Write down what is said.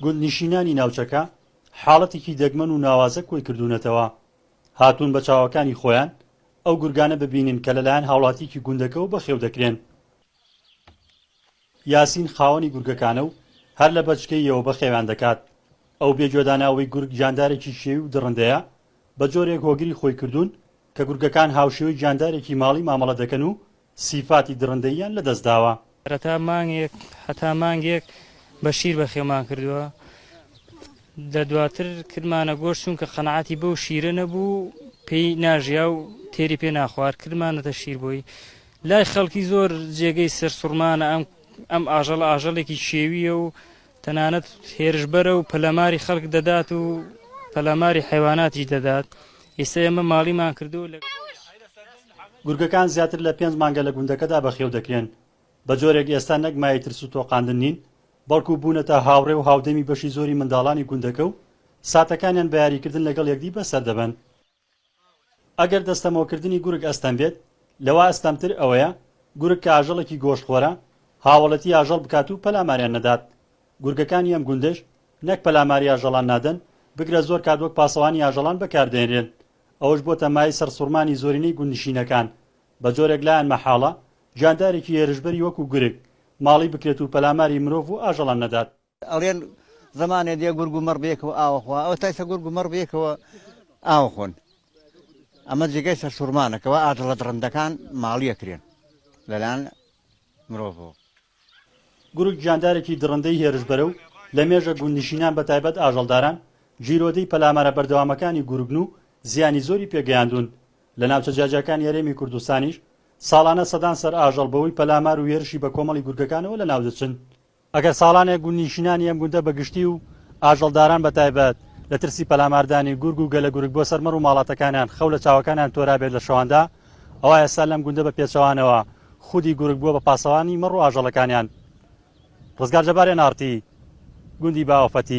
گوندنشینانی ناوچەکە حاڵەتێکی دەگمەن و ناوازە کۆی کردوونەتەوە، هاتوون بە چاوەکانی خۆیان ئەو گورگانە ببینن کە لەلایەن هاوڵاتییەکی گوندەکەوە بەخێو دەکرێن. یاسین خاوەنی گورگەکانە و هەر لە بەچکەییەوە بەخێویان دەکات. ئەو بێ گوێدانە ئەوەی گورگ گیاندارێکی کێوی و دڕندەیە، بە جۆرێک هۆگری خۆی کردوون کە گورگەکان هاوشێوەی گیاندارێکی ماڵی مامەڵە دەکەن و سیفاتی دڕندەییان لەدەست داوە. سەرەتا مانگێک هەتا مانگێک بە شیر بەخێومان کردووە، لە دواتر کردمانە گۆشت چونکە قەناعەتی بەو شیرە نەبوو پێی ناژیا و تێری پێ ناخوارد کردمانەتە شیر بۆی. لای خەڵکی زۆر جێگەی سەرسوڕمانە ئەم ئەم ئاژەڵە ئاژەڵێکی کێوییە و تەنانەت هێرشبەرە و پەلاماری خەڵک دەدات و پەلاماری حەیواناتیش دەدات ئێستا ئێمە ماڵیمان کردووە لە. گورگەکان زیاتر لە پێنج مانگە لە گوندەکەدا بەخێو دەکرێن، بە جۆرێک ئێستا نەک مایەی ترس و تۆقاندن نین، بەڵکو بوونەتە هاوڕێ و هاودەمی بەشی زۆری منداڵانی گوندەکە و ساتەکانیان بە یاریکردن لەگەڵ یەکدی بەسەر دەبەن. ئەگەر دەستەمۆکردنی گورگ ئەستەم بێت، لەوە ئەستەمتر ئەوەیە گورگ کە ئاژەڵێکی گۆشتخۆرە، هاوەڵێتی ئاژەڵ بکات و پەلاماریان نەدات. گورگەکانی ئەم گوندەش نەک پەلاماری ئاژەڵان نادەن، بگرە زۆر کات وەک پاسەوانی ئاژەڵان بەکاردەهێنرێن. ئەوەش بۆتە مایەی سەرسوڕمانی زۆرینەی گوندنشینەکان، بە جۆرێک لایان مەحاڵە گیاندارێکی هێرشبەری وەکو گورگ، ماڵی بکرێت و پەلاماری مرۆڤ و ئاژەڵان نەدات. ئەڵێن زەمانێ دێ گورگ و مەڕ بەیەکەوە ئاو ئەخوا، ئەوە تا ئیستا گورگ و مەڕ بەیەکەوە ئاو ئەخۆن. ئەمە جێگای سەرسوڕمانە کەوا ئاژەڵە دڕندەکان ماڵی ئەکرێن لەلایەن مرۆڤەوە. گورگ گیاندارێکی دڕندەی هێرشبەرە و لە مێژە گوندنشینان بە تایبەت ئاژەڵداران گیرۆدەی پەلامارە بەردەوامەکانی گورگن و زیانی زۆری پێگەیاندوون. لە ناوچە جیاجیاکانی هەرێمی کوردستانیش ساڵانە سەدان سەر ئاژەڵ بەهۆی پەلامار و هێرشی بەکۆمەڵی گورگەکانەوە لەناودەچن. ئەگەر ساڵانێک گوندنشینانی ئەم گوندە بە گشتی و ئاژەڵداران بە تایبەت لە ترسی پەلاماردانی گورگ و گەلە گورگ بۆ سەر مەڕ و ماڵاتەکانیان خەو لە چاوەکانیان تۆرابێت لە شەواندا، ئەوا ئێستا لەم گوندە بە پێچەوانەوە خودی گورگ بووە بە پاسەوانی مەڕ و ئاژەڵەکانیان. ڕزگار جەبار ئێن ئاڕ تی، گوندی باوەفەتی.